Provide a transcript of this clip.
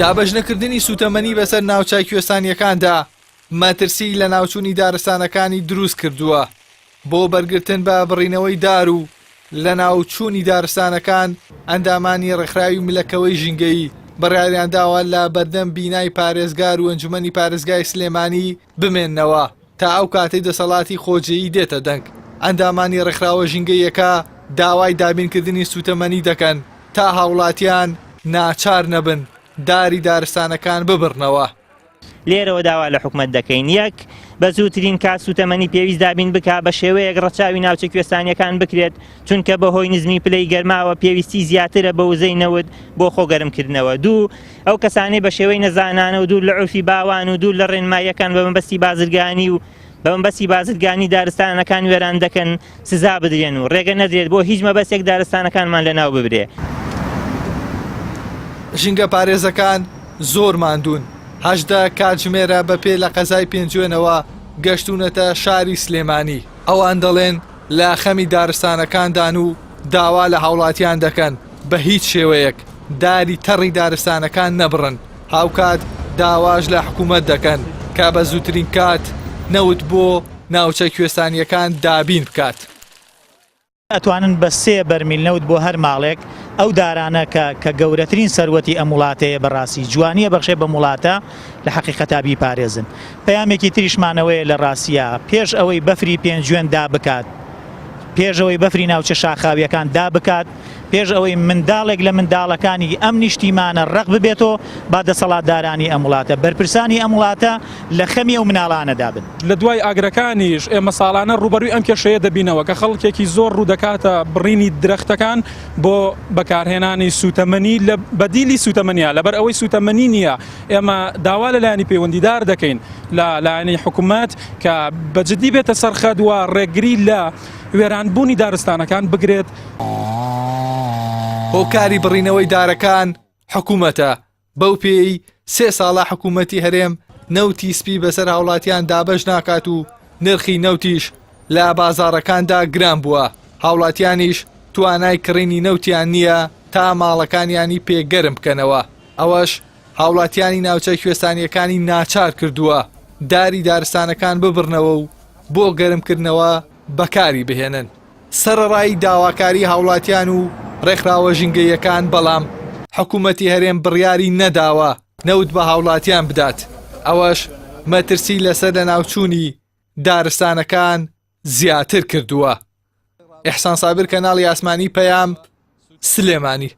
دابەشنەکردنی سووتەمەنی بەسەر ناوچە کوێستانییەکاندا مەترسیی لەناوچوونی دارستانەکانی دروست کردووە. بۆ بەرگرتن بە بڕینەوەی دار و لەناوچوونی دارستانەکان، ئەندامانی ڕێکخراوی ملەکەوەی ژینگەیی بڕیاریانداوە لە بەردەم بینای پارێزگار و ئەنجومەنی پارێزگای سلێمانی بمێننەوە تا ئەو کاتەی دەسەڵاتی خۆجێیی دێتە دەنگ. ئەندامانی ڕێکخراوە ژینگەییەکە داوای دابینکردنی سووتەمەنی دەکەن تا هاوڵاتیان ناچار نەبن داری دارستانەکان ببڕنەوە. لێرەوە داوا لە حکومەت دەکەین، یەک، بە زووترین کات سووتەمەنی پێویست دابین بکا بە شێوەیەک ڕەچاوی ناوچە کوێستانییەکان بکرێت، چونکە بەهۆی نزمی پلەی گەرماوە پێویستی زیاترە بە وزەی نەوت بۆ خۆ گەرمکردنەوە. دوو، ئەو کەسانەی بە شێوەی نەزانانە و دوور لە عورفی باوان و دوور لە ڕێنماییەکان بە مەبەستی بازرگانی و بە مەبەستی بازرگانی دارستانەکان وێران دەکەن سزا بدرێن و ڕێگە نەدرێت بۆ هیچ مەبەستێک دارستانەکانمان لەناو ببرێ. ژینگەپارێزەکان زۆر ماندوون، 18 کاتژمێرە بە پێ لە قەزای پێنجوێنەوە گەشتوونەتە شاری سلێمانی. ئەوان دەڵێن لە خەمی دارستانەکاندان و داوا لە هاوڵاتیان دەکەن بە هیچ شێوەیەک داری تەڕی دارستانەکان نەبڕن، هاوکات داواش لە حکومەت دەکەن کە بە زووترین کات نەوت بۆ ناوچە کوێستانییەکان دابین بکات. ئەتوانن بە سێ بەرمیل نەوت بۆ هەر ماڵێک ئەو دارانە کە کە گەورەترین سەروەتی ئەم وڵاتەیە بەڕاستی جوانی ئەبەخشێ بەم وڵاتە لە حەقیقەتا بیپارێزن. پەیامێکی تریشمان ئەوەیە لە ڕاستیا پێش ئەوەی بەفری پێنجوێن دابکات، پێش ئەوەی بەفری ناوچە شاخاوییەکان دابکات، پێش ئەوەی منداڵێک لە منداڵەکانی ئەم نیشتیمانە ڕەق ببێتەوە، با دەسەڵاتدارانی ئەم وڵاتە، بەرپرسانی ئەم وڵاتە لە خەمی ئەو مناڵانەدا بن. لە دوای ئاگرەکانیش ئێمە ساڵانە ڕووبەرووی ئەم کێشەیە دەبینەوە کە خەڵکێکی زۆر ڕوودەکاتە بڕینی درەختەکان بۆ بەکارهێنانی سووتەمەنی لە بەدیلی سووتەمەنیە لەبەر ئەوەی سووتەمەنی نییە ئێمە داوا لە لایەنی پەیوەندیدار دەکەین لە لایەنی حکوومەت کە بە جدی بێتە سەر خەت و ڕێگری لە وێرانبوونی دارستانەکان بگرێت. هۆکاری بڕینەوەی دارەکان حکوومەتە، بەو پێیەی سێ ساڵە حکوومەتی هەرێم نەوتی سپی بەسەر هاوڵاتیان دابەش ناکات و نرخی نەوتیش لە بازاڕەکاندا گران بووە، هاوڵاتیانیش توانای کڕینی نەوتیان نییە تا ماڵەکانیانی پێ گەرم بکەنەوە، ئەوەش هاوڵاتیانی ناوچە کوێستانییەکانی ناچار کردووە داری دارستانەکان ببڕنەوە و بۆ گەرمکردنەوە بەکاری بهێنن. سەرەڕای داواکاری هاوڵاتیان و ڕێکخراوە ژینگەییەکان، بەڵام حکومەتی هەرێم بڕیاری نەداوە نەوت بە هاوڵاتیان بدات، ئەوەش مەترسی لەسەر لەناوچوونی دارستانەکان زیاتر کردووە. ئیحسان سابر کەناڵی ئاسمانی پەیام، سلێمانی.